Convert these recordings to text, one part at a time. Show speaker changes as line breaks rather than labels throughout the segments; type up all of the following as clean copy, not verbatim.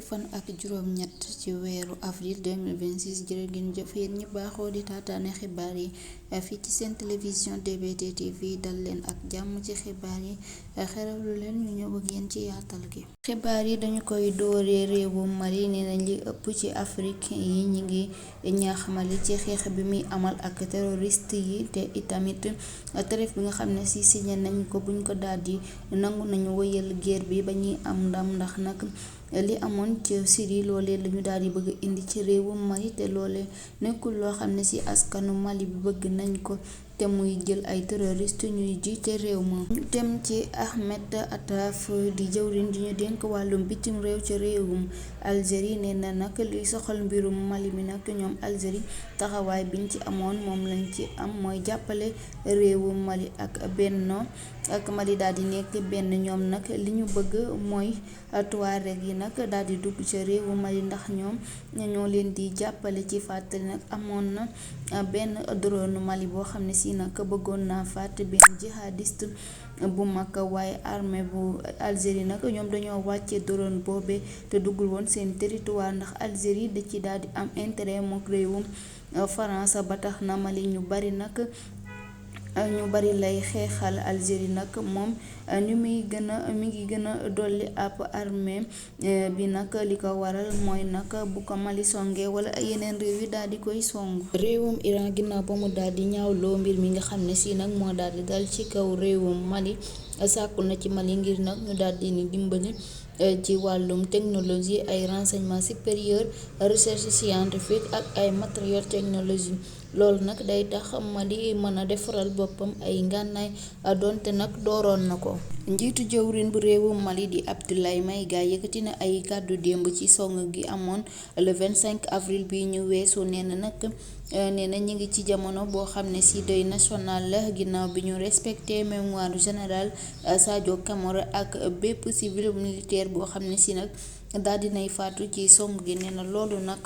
fan ak juróom-ñett ci weeru avril 2026 jërë ngeen jëf yéen ñi baaxoo di taataane xibaar yi fii ci seen télévision DBT TV dal leen ak jàmm ci xibaar yi xerawlu leen ñu ñëw ak yéen ci yaatal gi. xibaar yi dañu koy dooree réewu Mali nee nañ li ëpp ci Afrique yi ñi ngi ñaax Mali ci xeex bi muy amal ak terroriste yi te itamit trêve bi nga xam ne si signé nañ ko buñ ko daldi nangu nañu wëyal guerre bi ba ñuy am ndam ndax nag li amoon ci Syrie loolee lañu daal di bëgg indi ci réewu Mali te loolee nekkul loo xam ne ci askanu Mali bi bëgg nañ ko te muy jël ay terroriste ñuy jiite réew ma ñu dem ci Ahmed Attaf di jëwriñ di ñu dénk wàllum bitim réew ci réewum Algérie nee na nag luy soxal mbirum Mali mi nag ñoom Algérie taxawaay biñ ci amoon moom lañ ci am mooy jàppale réewum Mali ak Benno ak Mali daal di nekk benn ñoom nag li ñu bëgg mooy Touareg yi nag daal di dugg ci réewu Mali ndax ñoom ñoo leen di jàppale ci fàttali nag amoon na benn drone Mali boo xam ne si nag bëggoon naa faat benn jihadiste bu mag waaye armée bu Algérie nag ñoom dañoo wàcce drone boobee te duggul woon seen territoire ndax Algérie da ci daal di am intérêt mook réewum France ba tax na Mali ñu bari lay xeexal Algérie nag moom mi ngi gën a dolli ab armée bi nag li ko waral mooy nag bu ko Mali songee wala yeneen réew yi daal di koy song. réewum Iran ginnaaw ba mu daal di ñaawloo mbir mi nga xam ne si nag moo daal di dal ci kaw réewum Mali sàkku na ci Mali ngir nag ñu daal di ni dimbali ci wàllum technologie ay renseignement supérieur recherche scientifique ak ay matériel technologie loolu nag day tax Mali mën a defaral boppam ay ngànnaay doonte nag dooroon na ko. njiitu jëwriñ bu réewu Mali di Abdoulaye Maïga yëkkati na ay kàddu démb ci song gi amoon le 25 avril bi ñu weesu nee na ñi ngi ci jamono boo xam ne ci deuil national la ginnaaw bi ñu respecté mémoire général Sadio Camara ak bépp civil militaire boo xam ne ci nag daal dinay faatu ci song gi nee na loolu nag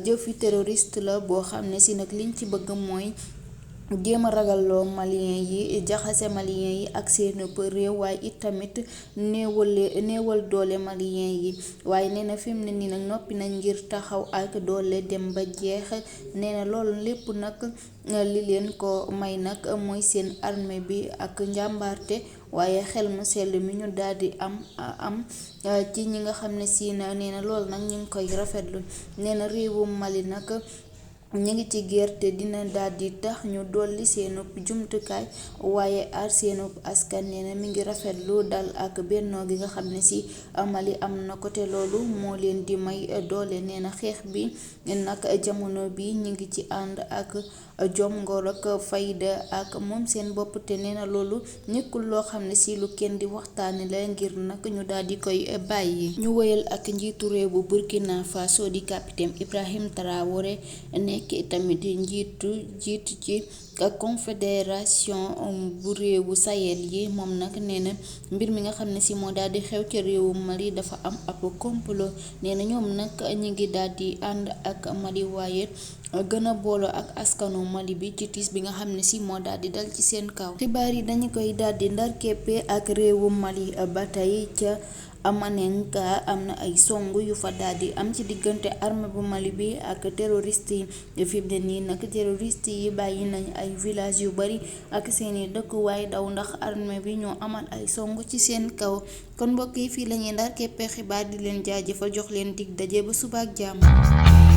jëfi terroriste la boo xam ne ci nag liñ ci bëgg mooy jéem a ragalloo malien yi jaxase malien yi ak seen réew waaye it tamit néewal doole malien yi waaye nee na fi mu ne nii nag noppi nañ ngir taxaw ak doole dem ba jeex nee na loolu lépp nag li leen ko may nag mooy seen armée bi ak njàmbaarte waaye xel mu sell mi ñu daal di am ci ñi nga xam ne si nee na loolu nag ñu ngi koy rafetlu nee na réewum Mali nag ñu ngi ci gerte dina daal di tax ñu dolli seenub jumtukaay waaye aar seenub askan nee na mi ngi rafetlu dal ak bennoo gi nga xam ne si Mali am na ko te loolu moo leen di may doole nee na xeex bi nag jamono bi ñu ngi ci ànd ak jom ngor ak fayda ak moom seen bopp te nee na loolu nekkul loo xam ne si lu kenn di waxtaane la ngir nag ñu daal di koy bàyyi. ñu wëyal ak njiitu réew bu Burkina Faso di capitaine Ibrahim Traoré nekk tamit jiit ci confédération bu réewu Sahel yi moom nag nee na mbir mi nga xam ne si moo daal di xew ci réewu Mali dafa am ab complot nee na ñoom nag ñi ngi daal di ànd ak Mali waaye gën a booloo ak askanu Mali bi ci tiis bi nga xam ne si moo daal di dal ci seen kaw. xibaar yi dañu koy daal di ndar képpe ak réewu Mali ba tey ca Amanenka am na ay song yu fa daal di am ci diggante armée bu Mali bi ak terroriste yi fi mu ne nii nag terroriste yi bàyyi nañ ay village yu bari ak seeni dëkkuwaay daw ndax armée bi ñoo amal ay song ci seen kaw kon mbokk yi fii lañuy ndar képpe xibaar di leen jaajëfal jox leen dig daje ba suba ak jàmm.